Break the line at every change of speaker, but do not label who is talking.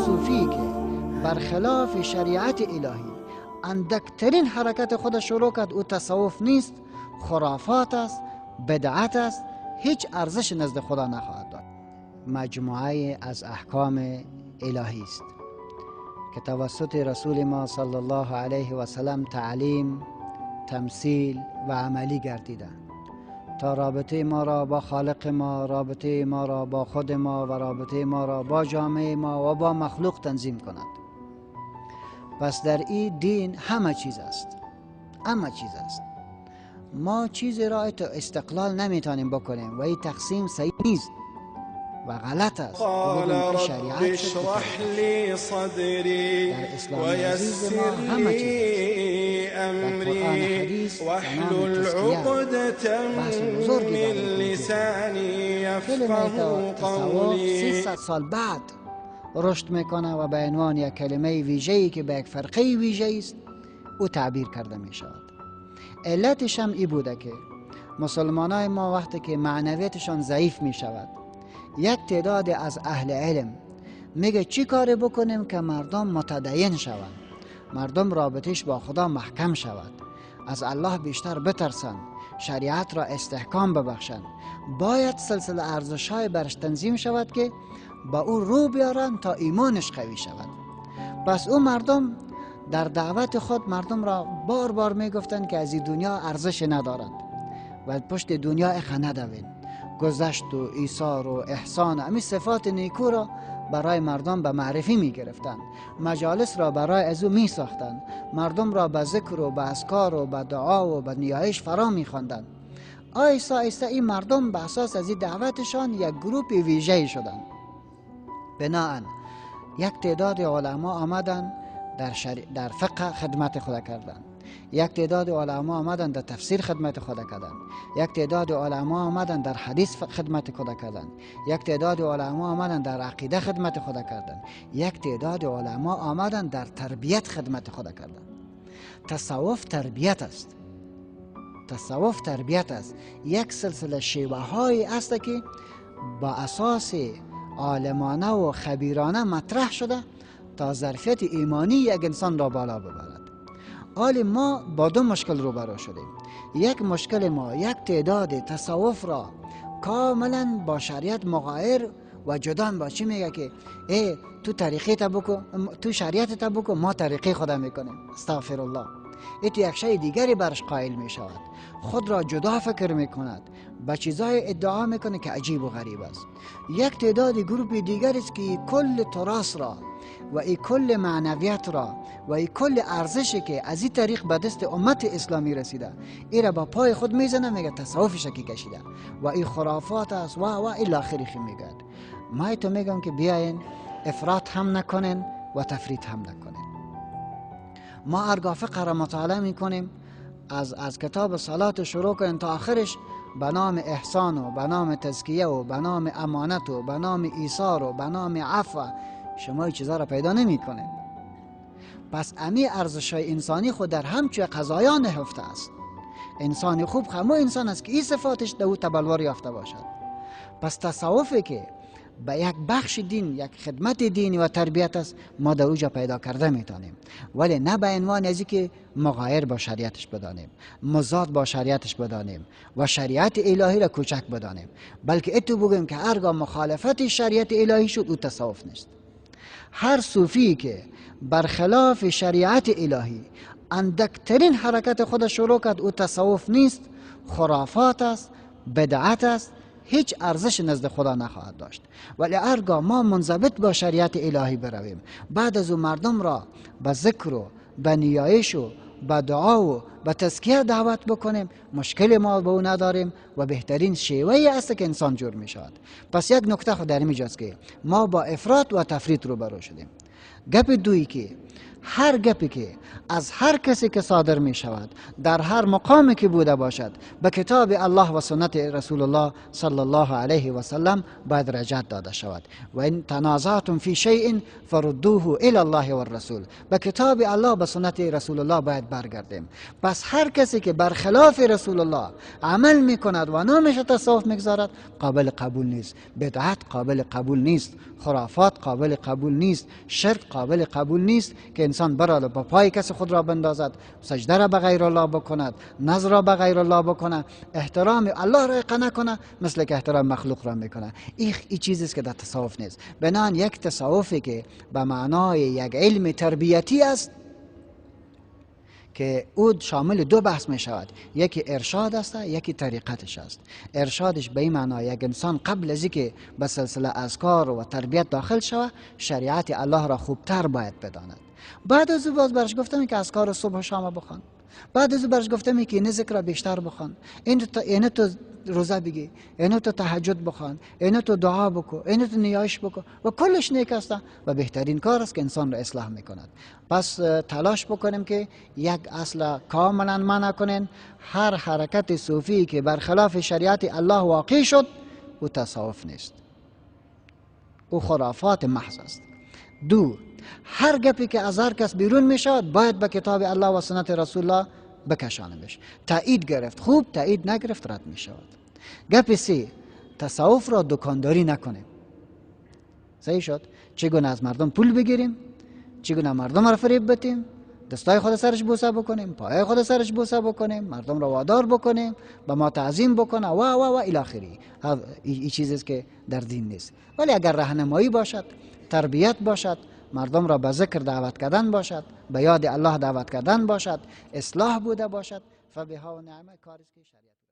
صوفی که برخلاف شریعت الهی اندکترین حرکت خود شروع کرد، او تصوف نیست، خرافات است، بدعت است، هیچ ارزش نزد خدا نخواهد داد. مجموعه از احکام الهی است که توسط رسول ما صلی الله علیه و سلم تعلیم، تمثیل و عملی گردیده تا رابطه ما را با خالق ما، رابطه ما را با خود ما و رابطه ما را با جامعه ما و با مخلوق تنظیم کند. پس در این دین همه چیز است، همه چیز است. ما چیزی را استقلال نمیتونیم بکنیم و این تقسیم صحیح نیست و غلط است.
قال
بگویم که
رب
شریعت شد که
اشرح
طریقت.
لي صدري
در اسلام عزیز
ويسر
ما همه چیز است.
لي
در قرآن
أمري
حدیث به نام
واحلل
تزکیه
عقدة
بحث بزرگی
من
داریم که وجود دارد.
لساني
کلمه
يفقه
تصوف
قولي.
300 سال بعد رشد میکنه و به عنوان یک کلمه ویژه‌ای که به یک فرقه ویژه است او تعبیر کرده می شود. علتش هم ای بوده که مسلمانای ما وقتی که معنویتشان ضعیف می شود، یک تعداد از اهل علم میگه چی کاری بکنیم که مردم متدین شوند، مردم رابطهش با خدا محکم شود، از الله بیشتر بترسند، شریعت را استحکام ببخشند. باید سلسله ارزش‌های برش تنظیم شود که با او رو بیارن تا ایمانش قوی شود. پس او مردم در دعوت خود مردم را بار بار میگفتند که از این دنیا ارزش ندارد و پشت دنیا اخه ندوین. گذشت و ایثار و احسان، همین صفات نیکو را برای مردم به معرفی می گرفتند، مجالس را برای از او می ساختند، مردم را به ذکر و به اذکار و به دعا و به نیایش فرا می خواندند. آیسته آیسته این مردم به اساس از این دعوتشان یک گروپ ویژه شدند. بناهن یک تعداد علما آمدن در فقه خدمت خود کردند، یک تعداد علما آمدن در تفسیر خدمت خود کردند، یک تعداد علما آمدن در حدیث خدمت خود کردند، یک تعداد علما آمدن در عقیده خدمت خود کردند، یک تعداد علما آمدن در تربیت خدمت خود کردند. تصوف تربیت است. تصوف تربیت است. یک سلسله شیوه های است که با اساس عالمانه و خبیرانه مطرح شده تا ظرفیت ایمانی یک انسان را بالا ببرد. حال ما با دو مشکل روبرو شدیم. یک مشکل ما یک تعداد تصوف را کاملا با شریعت مغایر و جدا با چی میگه که ای تو طریقه تا بکو، تو شریعت تا بکو، ما طریقه خدا میکنیم. استغفر الله. ای تو یک شی دیگری برش قائل میشود، خود را جدا فکر میکند، به چیزای ادعا میکنه که عجیب و غریب است. یک تعداد گروپ دیگر است که کل تراث را و ای کل معنویت را و ای کل ارزشی که از این طریق به دست امت اسلامی رسیده ای را با پای خود میزنه، میگه تصوفش که کشیده و ای خرافات است و و الی آخری خی میگه. ما تو میگم که بیاین افراط هم نکنین و تفریط هم نکنین. ما هرگاه فقه را مطالعه میکنیم، از کتاب صلات شروع کنیم تا آخرش، به نام احسان و به نام تزکیه و به نام امانت و به نام ایثار و به نام عفو، شما این چیزا را پیدا نمی کنید. پس امی ارزش های انسانی خود در همچوی قضایا نهفته است. انسان خوب همو انسان است که این صفاتش در او تبلور یافته باشد. پس تصوفی که به یک بخش دین، یک خدمت دینی و تربیت است، ما در اوجا پیدا کرده میتونیم، ولی نه به عنوان از اینکه مغایر با شریعتش بدانیم، مضاد با شریعتش بدانیم و شریعت الهی را کوچک بدانیم، بلکه اتو بگوییم که هرگاه مخالفت شریعت الهی شد او تصوف نیست. هر صوفی که برخلاف شریعت الهی اندکترین حرکت خود شروع کرد او تصوف نیست، خرافات است، بدعت است، هیچ ارزش نزد خدا نخواهد داشت. ولی هرگاه ما منضبط با شریعت الهی برویم، بعد از او مردم را به ذکر و به نیایش و به دعا و به تزکیه دعوت بکنیم، مشکل ما به او نداریم و بهترین شیوه است که انسان جور می شود. پس یک نکته خود در اینجاست که ما با افراط و تفریط روبرو شدیم. گپ دویی که هر گپی که از هر کسی که صادر می شود، در هر مقامی که بوده باشد، به کتاب الله و سنت رسول الله صلی الله علیه و سلم باید رجعت داده شود. و ان تنازعتم فی شیء فردوه الی الله و الرسول، به کتاب الله، به سنت رسول الله باید برگردیم. پس هر کسی که برخلاف رسول الله عمل می کند و نامش تصوف میگذارد، قابل قبول نیست. بدعت قابل قبول نیست، خرافات قابل قبول نیست، شرک قابل قبول نیست که انسان براد با پای کسی خود را بندازد، سجده را به غیر الله بکند، نظر را به غیر الله بکنه، احترام الله را اقا نکنه مثل که احترام مخلوق را میکنه. این چیزی است که در تصوف نیست. بنان یک تصوفی که به معنای یک علم تربیتی است که او شامل دو بحث می شود، یکی ارشاد است، یکی طریقتش است. ارشادش به این معنا یک انسان قبل از اینکه به سلسله اذکار و تربیت داخل شود، شریعت الله را خوبتر باید بداند. بعد از او باز برش گفتم که اذکار صبح و شام بخوان، بعد از او برش گفتم که این ذکر را بیشتر بخوان، این تو روزه بگی، اینو تو تهجد بخوان، اینو تو دعا بکو، اینو تو نیایش بکو و کلش نیک است و بهترین کار است که انسان را اصلاح میکند. پس تلاش بکنیم که یک اصل کاملا منع کنین، هر حرکت صوفی که برخلاف شریعت الله واقع شد او تصوف نیست، او خرافات محض است. دو، هر گپی که از هر کس بیرون میشود باید به کتاب الله و سنت رسول الله بکشانیمش. تایید گرفت خوب، تایید نگرفت رد میشود. گپ سه، تصوف را دکانداری نکنیم. صحیح شد؟ چگونه از مردم پول بگیریم، چگونه مردم را فریب بدیم، دستای خود سرش بوسه بکنیم، پای خود سرش بوسه بکنیم، مردم را وادار بکنیم به ما تعظیم بکنه و و و الی آخری. این چیزی است که در دین نیست. ولی اگر راهنمایی باشد، تربیت باشد، مردم را به ذکر دعوت کردن باشد، به یاد الله دعوت کردن باشد، اصلاح بوده باشد، فبها و نعمه، کاری است که شریعت